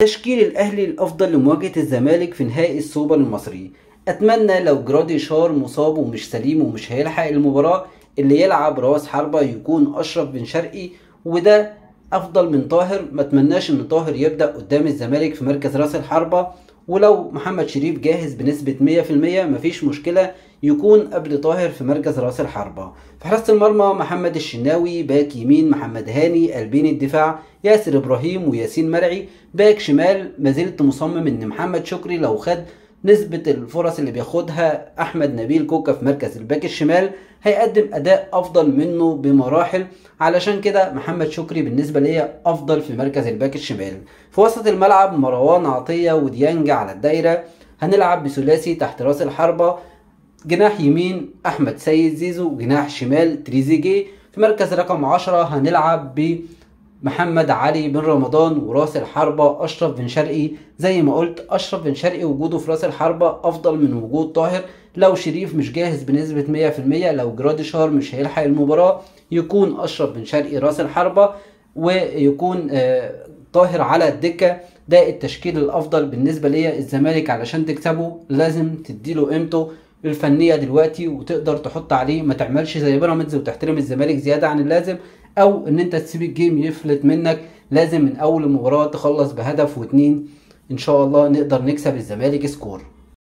تشكيل الأهلي الأفضل لمواجهة الزمالك في نهائي السوبر المصري. أتمنى لو جراديشار مصاب ومش سليم ومش هيلحق المباراة، اللي يلعب راس حربة يكون أشرف بن شرقي، وده أفضل من طاهر. ما أتمناش إن طاهر يبدأ قدام الزمالك في مركز راس الحربة، ولو محمد شريف جاهز بنسبة 100% مفيش مشكلة يكون قبل طاهر في مركز راس الحربة. في حراسة المرمى محمد الشناوي، باك يمين محمد هاني، قلبين الدفاع ياسر إبراهيم وياسين مرعي، باك شمال ما زلت مصمم إن محمد شكري لو خد نسبة الفرص اللي بياخدها أحمد نبيل كوكا في مركز الباك الشمال هيقدم أداء أفضل منه بمراحل، علشان كده محمد شكري بالنسبة ليا أفضل في مركز الباك الشمال. في وسط الملعب مروان عطية وديانج على الدايرة، هنلعب بثلاثي تحت راس الحربة، جناح يمين أحمد سيد زيزو، جناح شمال تريزيجيه. في مركز رقم 10 هنلعب ب محمد علي بن رمضان، وراس الحربة أشرف بن شرقي. زي ما قلت أشرف بن شرقي وجوده في راس الحربة أفضل من وجود طاهر. لو شريف مش جاهز بنسبة 100%، لو جراديشار مش هيلحق المباراة، يكون أشرف بن شرقي راس الحربة ويكون طاهر على الدكة. ده التشكيل الأفضل بالنسبة ليا. الزمالك علشان تكسبه لازم تديله قيمته الفنية دلوقتي وتقدر تحط عليه، ما تعملش زي بيراميدز وتحترم الزمالك زيادة عن اللازم، او ان انت تسيب ال game يفلت منك. لازم من اول المباراة تخلص بهدف واتنين، ان شاء الله نقدر نكسب الزمالك score.